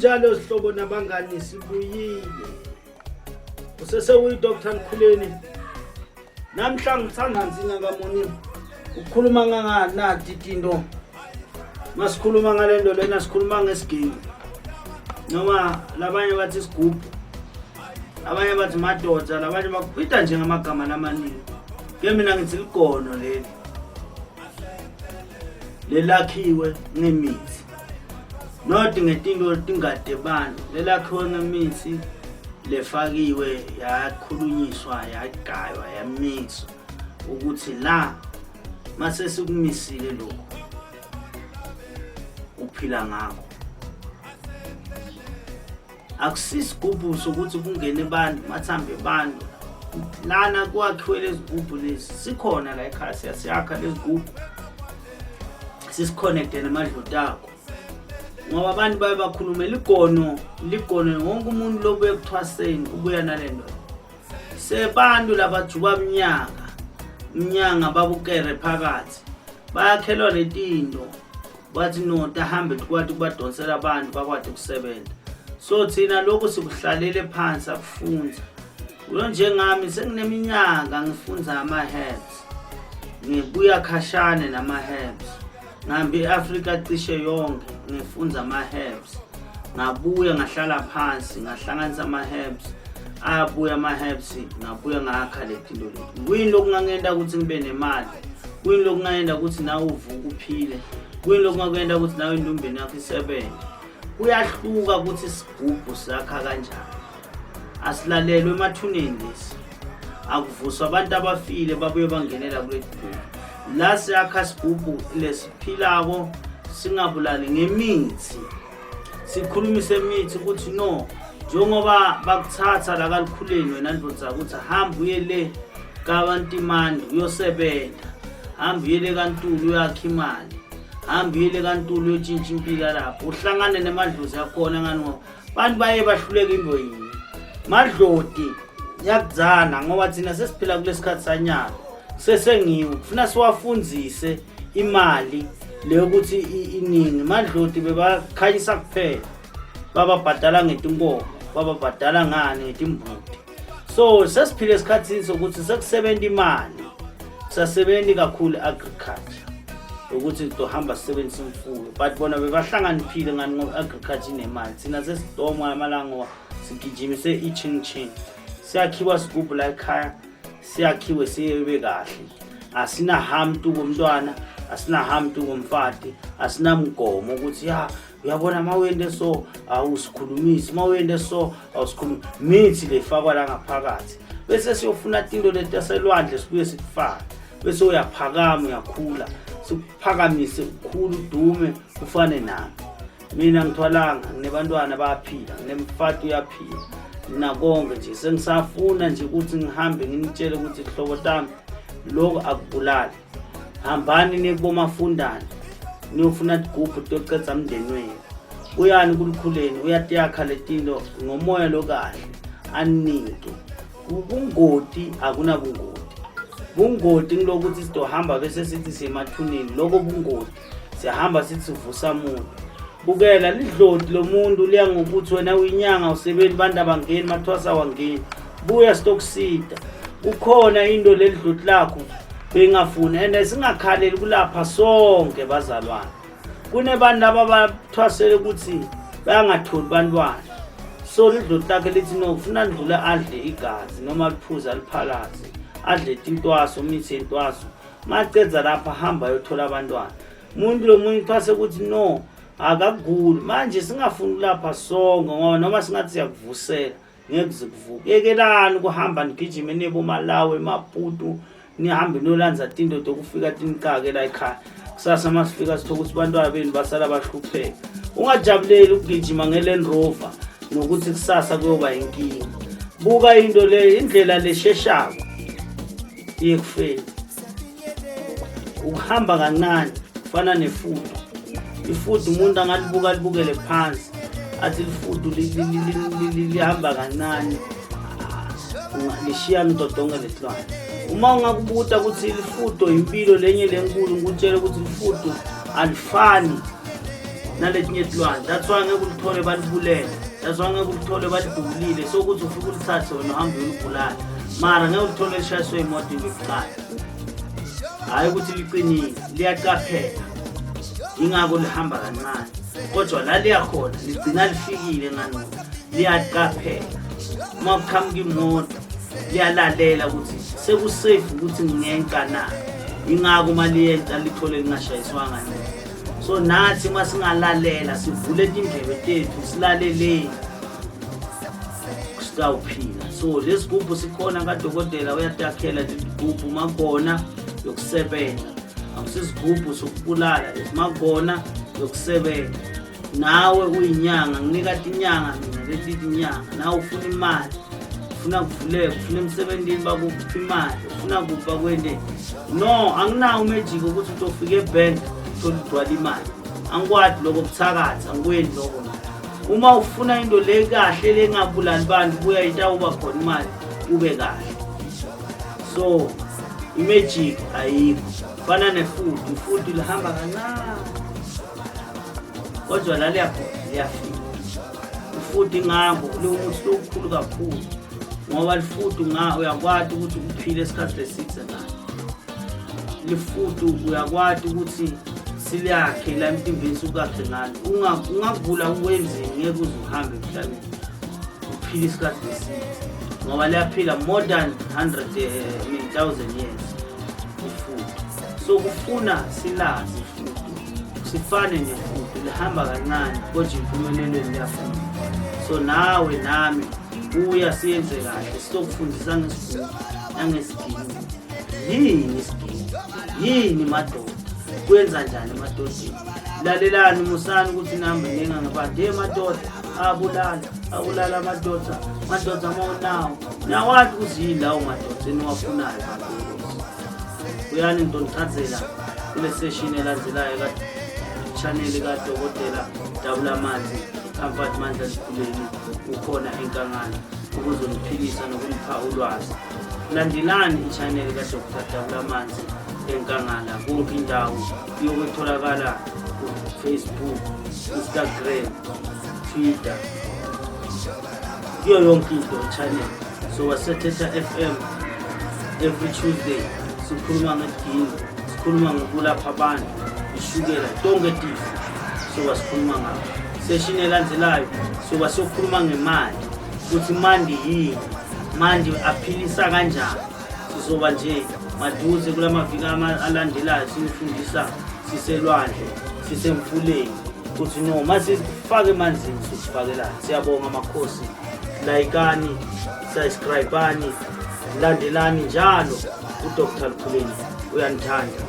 Kunjalo zihlobo nabangani, sibuyile. Usese uyi-Dr Mkhuleni. Namhla ngithanda nzima kamoni ukukhuluma nganganati tinto. Masikhuluma ngalento lena, sikhuluma ngesiginci. Noma labanye bathi isigubhu. Abanye bathi madoda, labanye bakubita nje ngamagama lamaningi. Ke mina ngithi ligono leli. Lelakhiwe ngemithi. Not ngetinto tingadebani, lelakhiwe ngemithi lefakiwe, yakhulunyiswa, yagaywa, yamiswa ukuthi la mase sikumisile lokhu uphila ngakho. Akusisigubhu sokuthi kungene abantu mathambe abantu lana, kwakhiwe lezigubhu lezi. Sikhona la ekhaya, siyasiyakha lezigubhu, sisi-connecte namadloti akho, ngoba abantu baye bakhulumela igono, ligono. Wonke umuntu lobuye ekuthwaseni ubuya nale nto sebantu labajuba mnyaka mnyanga, babukere phakathi, bayakhelwa letinto, bathi no, tahambe tikwati kubadonsela abantu bakwati ukusebenza. So thina lokhu sikuhlalele phansi akufunza ulo. Njengami sengineminyaka ngifunza ama-herbs, ngibuya khashane nama-herbs, ngihambe i-Afrika cishe yonke ngifunza ama-herbs. Ngabuya ngahlala phansi, ngahlanganisa ama-herbs, abuya ama-herbs, ngabuya ngakha le tinto leti. Kuyini lokungangenta ukuthi ngibe nemali? Kuyini lokungayenda ukuthi nawe uvuke uphile? Kuyini lokungakuyenda ukuthi nawe indumbeni yakho isebenze? Kuyahluka ukuthi isigubhu sakha kanjani. Asilalelwe emathuneni lesi, akuvuswa abantu abafile babuye bangenela kule sigubhu. La siyakha sigubhu lesiphilako, singabulali ngemithi, sikhulumise imithi ukuthi no, njengoba bakuthatha la kaLikhuleni wena ndvodza ukuthi hamba uye le kabantimandi uyosebenza, hamba uye le kaNtulu uyakha imali, hamba uye le kaNtulu uyotshintsha impilo lapho, uhlangane nemadlozi akhona. Ngani? Ngoba bantu baye bahluleka into yinye, madloti yakudzana, ngoba thina sesiphila kulesikhathi sanyalo, sesengiwo kufuna siwafundzise imali leyo ukuthi iningi. Madloti bebakhanyisa kuphela, bababhadala ngetinkomo, bababhadala ngani, ngetimbuti. So sesiphile esikhathini sokuthi sekusebenza imali, sasebenzi kakhulu agriculture, ukuthi tohamba sisebenzise imfuyo, but bona bebahlakaniphile. Ngani? Ngoba agriculture inemali. Thina sesidoma amalanga ngoba sigijimise i-ching ching. Siyakhiwa sigubhu la ekhaya, siyakhiwe sibe kahle, asinahamtu komntwana, asinahamtu komfati, asinamgomo ukuthi ya uyabona uma wente so awusikhulumisi, uma wente so awusikhulumi. Mithi lefakwa la ngaphakathi, bese siyofuna tinto leti taselwandle, sibuye sikufake, bese uyaphakama, uyakhula, sikuphakamise, ukhulu, udume, ufane nami. Mina ngithwalanga, nginebantwana bayaphila, nginemfati uyaphila, nakonke nje. Sengisafuna nje ukuthi ngihambe nginitshele ukuthi hlobo tami, lokhu akubulali. Hambani niyekubomafundane, niyofuna tigubhu tiyocedza mndeni wenu. Buyani kuLikhuleni, uyatiyakha letinto ngomoya lokahle aninike. Ubungoti akunabungoti, bungoti ngilokuthi sidohamba bese sithi siyemathuneni, lokho bungoti. Siyahamba sithi sivusa muntu, bukela lidloti lomuntu liya ngokuthi wena uyinyanga, usebenzi, bantu abangeni, mathwasa wangeni. Buya sitokusida, kukhona into leli dloti lakho bengafuni. And singakhaleli kulapha sonke bazalwane, kunebantu laba bathwasele ukuthi bayangatholi bantwana. So lidloti lakhe lithi no, kufuna lidlule, adle igazi noma liphuze, aliphalaze, adle tintwaso, imithi yentwaso, macedza lapha hamba ayothola abantwana. Umuntu lo munye uthwase ukuthi no, akaguli. Manje singafuni kulapha sonke, ngoba noma singathi siyakuvusela ngeke kuze kuvuke. Yekelani ukuhamba nigijime niye boMalawi, eMaputo, nihambe niyolanza tinto tokufika tinicake la ekhaya. Kusasa uma sifika sithola ukuthi bantwana benu basala bahlupheka. Ungajabuleli ukugijima nge-Land Rover nokuthi kusasa kuyoba inkinga. Buka into le, indlela lesheshako iyekufeni, ukuhamba kancane kufana nefudu. Ifudu umuntu angalibuka, alibukele phansi, athi lifudu lihamba kancane, lishiya mdodonge lesilwane. Uma ungakubuta ukuthi lifudo impilo lenye lenkulu, ngikutshele ukuthi lifudo alifani. Naletinye tilwane, that's why ngeke ulithole balibulele, that's why ngeke ulithole balidubulile. So ukuthi ufike ulithathe wena uhambe uyolibulala, mara ngeke ulithole lishayiswe imoto into yokuqala. Hhayi ukuthi liqinile, liyaqaphela, ingako lihamba kancane, kodwa la liyakhona ligcina lifikile. Ngani? Liyaqaphela uma kuqhamuka imoto, liyalalela ukuthi sekusafe ukuthi ngingenka na. Ingako uma liyenka lithole lingashayiswanga nje. So nathi uma singalalela, sivule tindlebe tethu, silaleleni, sitawuphila. So lesigubhu sikhona kadokotela, uyatakhela lesigubhu magona yokusebenza. Akusisigubhu sokubulala lesi, magona yokusebenza. Nawe uyinyanga, nginika tinyanga mina leti tinyanga. Nawe ufuna imali, ufuna kuvuleka, ufuna emsebenzini bakupha imali, ufuna kupha kwente. No, anginawo umagic ukuthi utofika ebhenki uthole ugcwala imali. Angikwadi lokho kuthakatha, angikwendi lokho. Uma ufuna into le kahle lengabulali bantu, buya, itawuba khona imali, ube kahle. So imagic ayikho, fana nefood. Ifood lihamba kancane, kodwa la liyakhona, liyafika ifuthi. Ngakho liwumuthi lokukhulu kakhulu, ngoba lifuthi nga uyakwati ukuthi uphile isikhathi lesithe ngayo lifuthi. Uyakwati ukuthi silakhe la emtimbeni, sukakhe ngalo. Ungagula ukwenzeni, ngeke uze uhambe emhlabeni, uphile isikhathi eside, ngoba liyaphila more than 100, I mean, 1000 years ifuthi. So kufuna silazi ifuthi, sifane nefuthi, lihamba kancane kodwa impumelelweni liyafuna. So nawe nami buya siyenze kahle, sizokufundisa ngesigubhu nangesiginci. Yini isiginci? Yini madoda? Kwenza njani emadodeni? Lalelani, musani ukuthi nihambe nenga ngabantu. Ye madoda abulala, abulala amadoda. Madoda mawunawo, niyawazi ukuthi yini lawo madoda eniwafunayo, bantu benkosi. Uyani ngitonichazela kule session elandelayo ka-channel kadokotela Dabula Amanzi Comfort Mandla Likhuleni. Ukhona enkangala ukuzoniphilisa nokunipha ulwazi. Landelani i-channel kaDr Dabula Amanzi enkangala konke indawo, iyokutholakala ku-Facebook, Instagram, Twitter, kuyo yonke into channel. So wasethetha FM every Tuesday, sikhuluma ngedini, sikhuluma ngokulapha abantu, ishukela, tonke tifo soba sikhuluma ngakho. Session elandelayo soba siyokhuluma ngemali, ukuthi mandi yini, mandi aphilisa kanjani. Sizoba nje maduze kula maviki alandelayo, sinifundisa siselwandle, sisemfuleni, ukuthi no masifake emanzini sisifakelani. Siyabonga makhosi, layikani, subscribeani, landelani njalo. UDr Likhuleni uyanithanda.